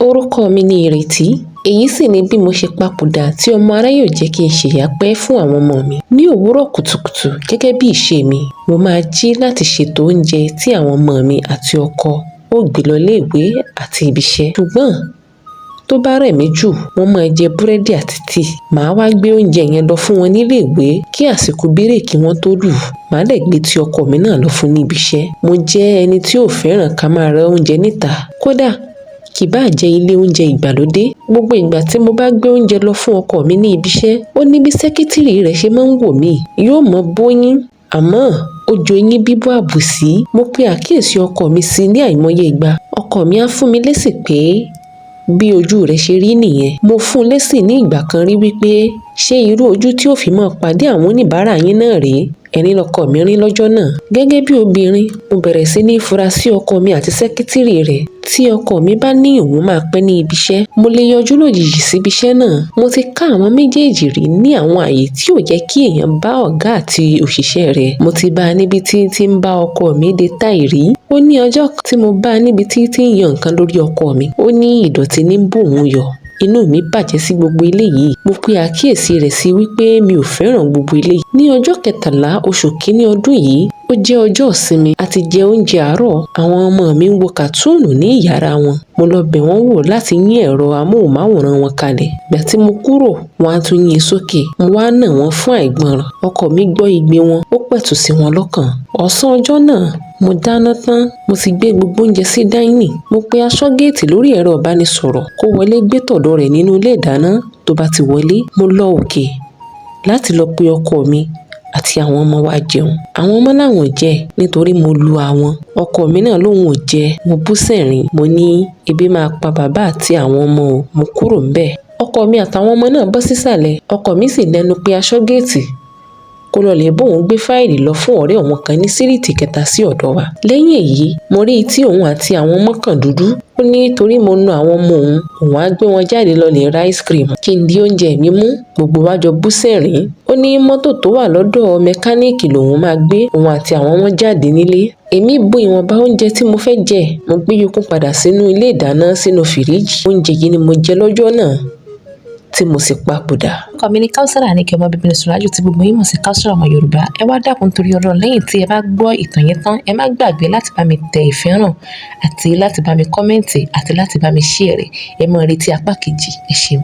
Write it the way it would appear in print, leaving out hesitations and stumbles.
Orúkọ mi ni Ìrètí. Èyí sì ni bí mo ṣe papòdà tí ọmọ aráyé ò jẹ́ kí n ṣèyá pẹ́ fún àwọn ọmọ mi. Ní òwúrọ̀ kùtùkùtù gẹ́gẹ́ bí ìṣe mi, mo máa jí láti ṣètò oúnjẹ tí àwọn ọmọ mi àti ọkọ ó gbé lọ iléèwé àti ibiṣẹ́. Ṣùgbọ́n tó bá rẹ̀ mí jù, wọ́n máa jẹ búrẹ́dì àti tíì. Màá wá gbé oúnjẹ yẹn lọ fún wọn níléèwé kí àsìkò bírèkì wọn tó lù. Màá dẹ̀ gbé tí ọkọ mi náà lọ fún ní ibiṣẹ́. Mo jẹ́ ẹni tí ò fẹ́ràn ká máa ra oúnjẹ níta. Kódà kì bá jẹ́ ilé oúnjẹ ìgbàlódé. Gbogbo ìgbà tí mo bá gbé oúnjẹ lọ fún ọkọ mi ní ibiṣẹ́, ó ní bí sẹ́kítírì rẹ̀ ṣe máa ń wò mí. Yóò mọ bóyín, àmọ́ ó jo eyín bíbọ́ àbòsí. Mo pe àkíyèsí ọkọ mi sí ní àìmọye ìgbà. Ọkọ mi á fún mi lésì pé bí ojú rẹ̀ ṣe rí nìyẹn. Mo fún un lésì ní ìgbà kan rí wípé ṣé irú ojú tí ó fi máa pàdé àwọn oníbàárà yín náà rèé? Ẹ̀rín lọkọ mi rín lọ́jọ́ náà. Gẹ́gẹ́ bí obìnrin, mo bẹ̀rẹ̀ sí ní fura sí ọkọ mi àti sẹ́kítírì rẹ̀. Tí ọkọ mi bá ní òun máa pẹ́ ní ibiṣẹ́, mo lè yọjú lójijì síbi iṣẹ́ náà. Mo ti ká àwọn méjèèjì rí ní àwọn ààyè tí ò jẹ́ kí èèyàn bá ọ̀gá àti òṣìṣẹ́ rẹ̀. Mo ti bá a níbi tí tí ń bá ọkọ mi de táì rí. Ó ní ọjọ́ tí mo bá a níbi tí tí ń yan nǹkan lórí ọkọ mi. Ó ní ìdọ̀tí ní ń bò òun yọ. Inú mi bàjẹ́ sí gbogbo eléyìí. Mo pe àkíyèsí rẹ̀ sí wípé mi ò fẹ́ràn gbogbo eléyìí. Ní ọjọ́ kẹtàlá oṣù kínní ọdún yìí, ó jẹ́ ọjọ́ ìsinmi. A ti jẹ oúnjẹ àárọ̀. Àwọn ọmọ mi ń wo kàtúùnù ní ìyàrá wọn. Mo lọ bẹ̀ wọ́n wò láti yín ẹ̀rọ amóhùnmáwòrán wọn kalẹ̀. Ìgbà tí mo kúrò, wọ́n á tún yín sókè. Mo wá nà wọ́n fún àìgbọràn. Ọkọ mi gbọ́ igbe wọn, ó pẹ̀tù sí wọn lọ́kàn. Ọ̀sán ọjọ́ náà, mo dáná tán, mo ti gbé gbogbo oúnjẹ sí dáínì. Mo pe aṣọ́géètì lórí ẹ̀rọ ìbánisọ̀rọ̀ kó wọlé gbé tọ̀dọ̀ rẹ̀ nínú ilé ìdáná. Tó bá ti wọlé, mo lọ òkè láti lọ pe ọkọ mi àti àwọn ọmọ wa jẹun. Àwọn ọmọ làwọn ò jẹ nítorí mo lu àwọn. Ọkọ mi náà lòun ò jẹ. Mo bú sẹ̀rín. Mo ní ebi máa pa bàbá àti àwọn ọmọ o. Mo kúrò ńbẹ̀. Ọkọ mi àtàwọn ọmọ náà bọ́ sísàlẹ̀. Ọkọ mi sì lẹ́nu pé aṣọ́géètì kó lọ lè bóun gbé fáìlì lọ fún ọ̀rẹ́ òun kan ní síríìtì kẹta sí ọ̀dọ̀ wa. Lẹ́yìn èyí, mo rí i tí òun àti àwọn ọmọ kan dúdú. Ó ní torí mo nu àwọn ọmọ òun, òun á gbé wọn jáde lọ lè ra ice cream kí n di oúnjẹ mi mú. Gbogbo wa jọ bú sẹ̀rín. Ó ní mọ́tò tó wà lọ́dọ̀ mẹkáníìkì lòun máa gbé òun àti àwọn ọmọ jáde nílé. Èmi bu ìwọ̀nba oúnjẹ tí mo fẹ́ jẹ. Mo gbé yòókù padà sínú ilé ìdáná sínú fìríjì. Oúnjẹ yìí ni mo jẹ lọ́jọ́ náà tí mo sì papòdà. Orúkọ mi ni Kausara Anike ọmọ bíbí Sùnrájù tí gbogbo yín mọ̀ sí Kausara ọmọ Yorùbá. Ẹ wá dákun torí Ọlọ́run, lẹ́yìn tí ẹ bá gbọ́ ìtàn yẹn tán, ẹ má gbàgbé láti bá mi tẹ ìfẹ́ràn àti láti bá mi comment àti láti bá mi share rẹ̀. Ẹ máa retí apá kejì. Ẹ ṣeun.